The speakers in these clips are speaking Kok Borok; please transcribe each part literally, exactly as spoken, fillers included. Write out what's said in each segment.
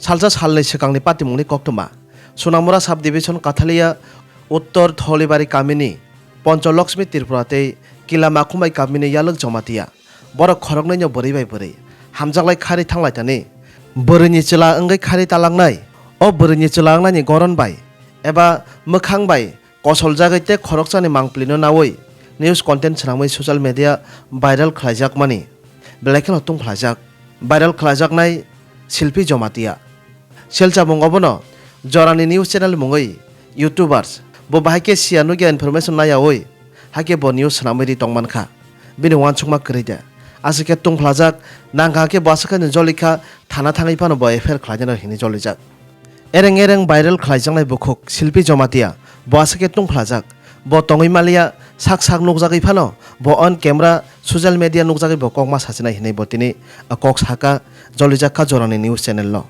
Salsa salni swkangni patimungni koktwma. Sonamura Sub Division Kathalia Uttor Tholibari kamini Poncho Lakshmi Tripura tei Kila Makhumbai kamini Yalwk Jomatia. Borok khoroknwino bwrwi bai bwrwi hamjaklai khari thanglaitani. Bwrwini chwla wngwi khari talangnai. O bwrwini chwla wngnaini goron bai eba mwkhang bai kosoljagwi tei khoroksani mangpilino naui news content swnamwi social media viral khlaijakmani belai kheno tungphlaijak. Viral khlaijaknai Silpi Jomatia. Selchamung obono jorani news channel mungwi YouTubers bo bahai khe siya nukya information nayaui haikhe bo news swnamwi ri tongmankha. Bini uansukma kwrwi de. Aswk khe tungphlajak, nangkha khe bo aswk khe jolikha, thana thangwi phano bo F I R khlainani hinwi jolijak. Ereng ereng viral khlaijaknai bukhuk Silpi Jomatia bo aswk khe tungphlajak. Bo tongwi maliya, sak sak nukjagwi phano bo on camera social media nukjagwi bo kokma sachinai hinwi bo tini kok saka, jolijak kha jorani news channel-o.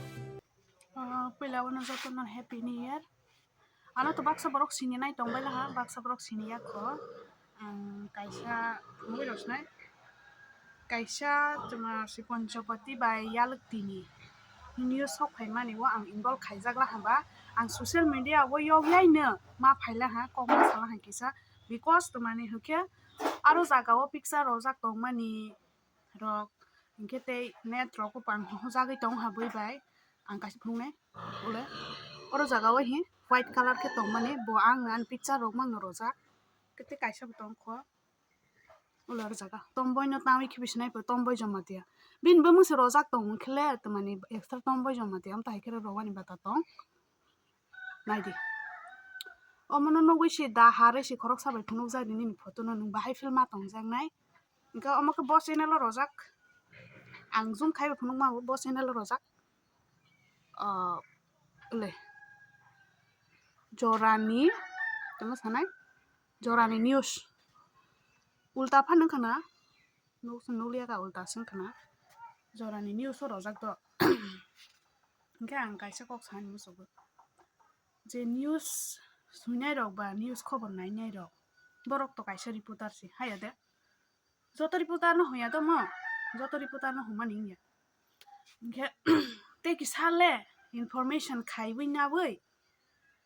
Ah, puila uno jotono Happy New Year. Ano to baksa borok sini nai tong bai laha, baksa borok sini ya kho. Ang kaisa mui rok sinai. Kaisa tuma si Ponchopati bai Yalwk tini. Nini o sok phai mani o ang involve khaijak laha ba. Ang social media o yok yai no ma phai laha, kok ma sa laha kisa. Because tuma ni hwnkhe aro jaga o picture rojak tong mani rok, hwnkhe tei net rok bo pang hohojagwi tong ha bui bai. Ang kaisa phunuknai, ule, oro jaga o hi white colour khe tongmani, bo ang ani picture rok mangno rojak, tei kaisa bo tong kho, ule, oro jaga tomboi no tangwi khibi sinai bo tomboi Jomatia, bini bumung se rojak tong khe le, tongmani extra tomboi Jomatia, amtwi hai khe rowani bata tong, naidi, omono nugwi si da harwi si khoroksa bai phunukjak di nini photo no, nwng bahai film ma tongjaknai. Hwnkhe omo khe bo channel o rojak. Ang zoom khaibai phunukma bo, bo channel o rojak. Ah, le. Jorani, tamo sanai? Jorani news. Ulta phano wngkha na? Nuk-, nukliya kha, ulta se wngkha na? Jorani news o rojak do. Hwnkhe ang kaisa kok sani muchungo. Je news swinai rok ba news khobor nainai rok, borok to kaisa reporter se, haya de? Joto reporter no hwnya tongmo, joto reporter no hwnmani wngya. Hwnkhe tei kisa le information khaiwi nawi,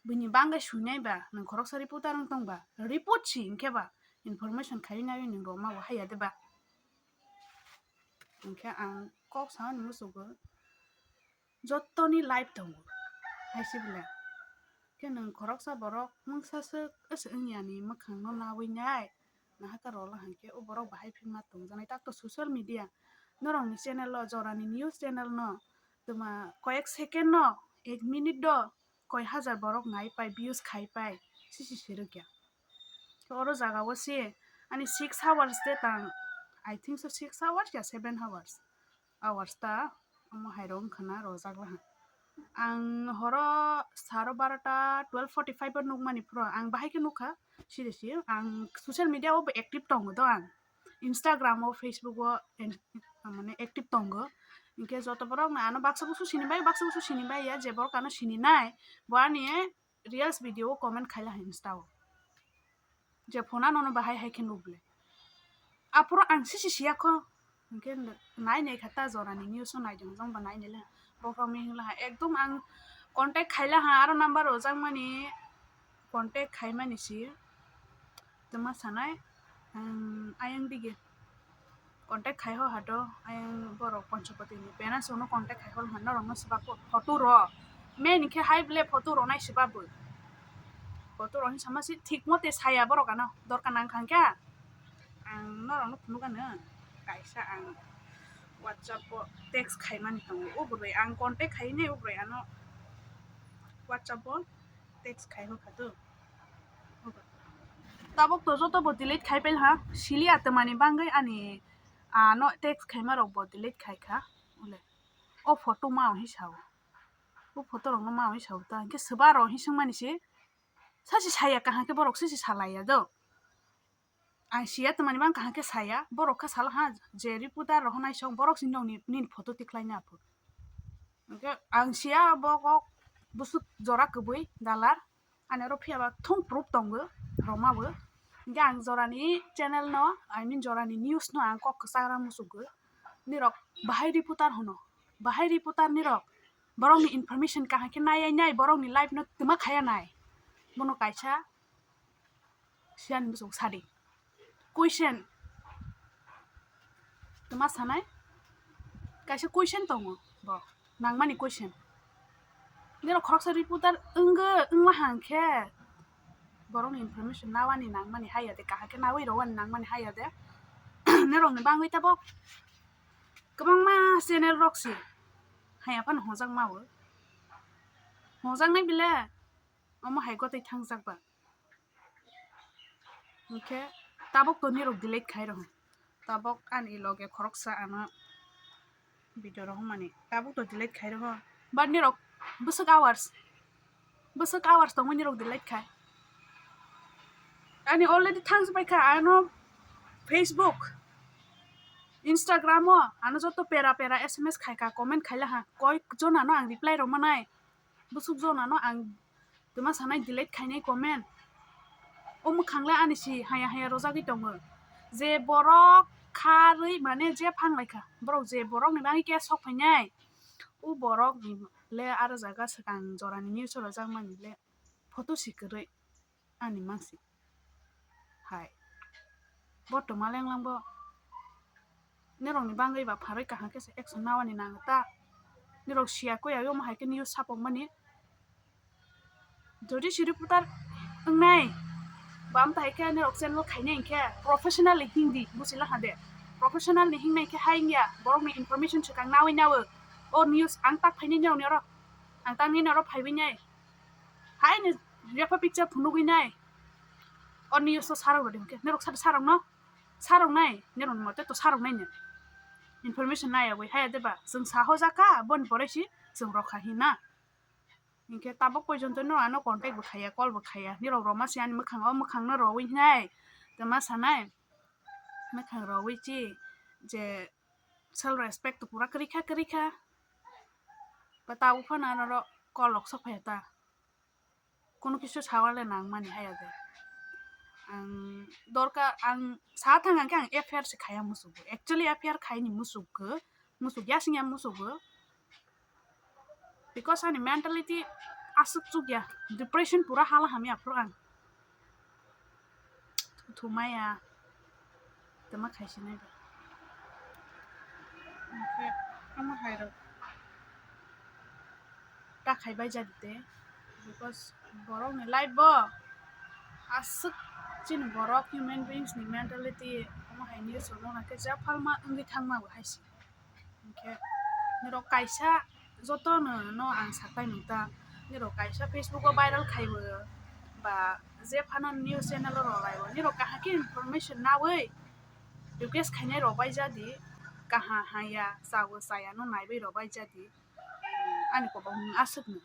bini bangwi swinai ba, nwng khoroksa reporter wng tong ba, report si hwnkhe ba, information khaiwi nawi nwng rwma bo haya de ba? Hwnkhe ang kok sanani muchungo, jotoni life tongo, hai se bwle. Khe nwng khoroksa borok mungsa swk wngya ni mwkhang no nawi nai, nahaka rwla hwnkhe o borok bahai phima tongjaknai. Tak to social media, norok ni channel o, jorani news channel no, tuma koyek second no, ek minute do koi hajar borok nai pai, views khai pai, sisi sirwkya. Oro jaga o se ani six hours de tang, I think so six hours ya seven hours. Hours ta omo hai rok wngkha na rojak laha. Ang horo saro barota twelve forty five o nukmani phuru ang bahai khe nukha, seriously ang social media o bo active tongo do ang. Instagram o, Facebook o en-, mane active tongo. Hinkhe joto borok no ano baksa busu sini bai, baksa busu sini bai ya, je borok ano sini nai, bo ani reels video o comment khaila hai Insta o. Je phone ano no bahai hai khe nuk bwle. Aphuru ang sisi siya kho. Hinkhe nai nai kha ta jorani news o nai jong jong ba nai nai le. Bohrok ni hwnla ha ekdom ang contact khaila ha, aro number rojak mani contact khai mani si. Tama sanai, ang ayang dige contact khai ho hato, ayang borok Panchapati ni parents rok no contact khai ho, norok no swbak photo rw, main khe hai ble photo rw nai swbak bo, photo rw hin sama si thik mote saya borok ano dorkar nang kha khe, ang norok no phunuk ano kaisa ang WhatsApp o text khai mani tongo, o bwrwi ang contact khai nai, o bwrwi ano WhatsApp o text khai ho kha to. Tabuk to joto bo delete khai pail ha, sili atwmani bangwi ani, ah, no text khaima rok bo delete khai kha. Ule. O photo ma o hi sao. O photo rok no ma o hi sao ta. Hinkhe swba rok hi swngmani se. Sasi saya kaham khe borok sisi salai ya do. Ang siya twmani bang kaham khe saya, borok kha sala ha, je reporter rok nai song borok sini nini photo tikhlai na pho. Hinkhe ang siya bo kok busuk jora kwbwi dalar, ani oro phiya ba thung proof tongo roma bo. Hinkhe ang jorani channel no, I mean jorani news no ang kok kwchak rang muchukgo. Nirok bahai reporter hwno, bahai reporter nirok borokni information kaham khe nai nai borokni life no twma khaya nai. Bono kaisa siyan bwswk sadi. Question. Twma sanai? Kaisa question tongo bo. Nangmani question. Nirok khoroksa reporter wngwi wngma hang khe borokni information nawani nangmani haya de, kaham khe nawi rwani nangmani haya de. Nirokni bangwi tabok kwbangma channel rok se haya phano hwnjakma o. Hwnjaknai bile omo hai gotwi thangjak ba. Hwnkhe tabok to nirok delete khai rw. Tabok ani loge khoroksa ano video rohormani. Tabok to delete khai rw. But nirok bwswk hours. Bwswk hours tongwi nirok delete khai. Ani already thangjak bai kha ano Facebook, Instagram o ano joto pera pera S M S khai kha, comment khai laha. Koi jona no ang reply rw manai. Bwswk jona no ang twma sanai delete khainai comment. O mwkhang le ani si haya haya rwjagwi tongo. Je borok kharwi mane je phanglai kha, borok je borokni bagwi khe sok phainai, o borokni le aro jaga swkang jorani news o rwjakmani le photo si kwrwi ani mansi. Hai. Bo twma lenglang bo. Nirokni bangwi ba pharwi kaham khe se action nawani nango ta. Nirok siya koi ayo omo hai khe news sapok mani. Jodi si reporter wngnai, bam ta hai khe nirok channel khainai hwnkhe professionally hingdi, buchila ha de. Professionally hingnai khe hai wngya, borokni information swkang nawi nawi. O news ang tak phainai nirokni oro, ang tak nini oro phaiwi nai. Hai ni repa picture phunugwi nai. O news to sarok rodi hwnkhe, nirok sadi sarok no, sarok nai, nirok ni mote to sarok nai ni. Information nai abwi haya de ba, chwng saho jaka, boni pore si chwng rokha hina. Hinkhe tabok poijonto no ano contact bo khaya, call bo khaya. Nirok roma se ani mwkhang o mwkhang no rowi hinai. Tama sanai. Mwkhang rowi chi je self respect to pura kwrwi kha, kwrwi kha. Ba tabok phano ano ro call rok sok phaya ta. Kono kisu sawa le nang mani haya de. Ang dorkar, ang sa thang ang khe ang F I R se khaya musugo. Actually F I R khaini musugo. Musuk ya sing ya musugo. Because ani mentality aswk chuk ya, depression pura hala hamya phuru ang. Thumaya, tama khaisi nai ba. Omo hai rok ta khai bai jadi te, because borok ni life bo aswk chini borok human beings ni mentality omo hai ni sono na khe japhalma wngwi thangma bo hai se. Hinkhe nirok kaisa jotono no ang saklai nung ta, nirok kaisa Facebook o viral khaibo ba je phano news channel o rwlaibo, nirok kaham khe information nawi request khainai rok bai jadi, kaham haya chago chaya no naibai rok bai jadi, ani kobong aswk no.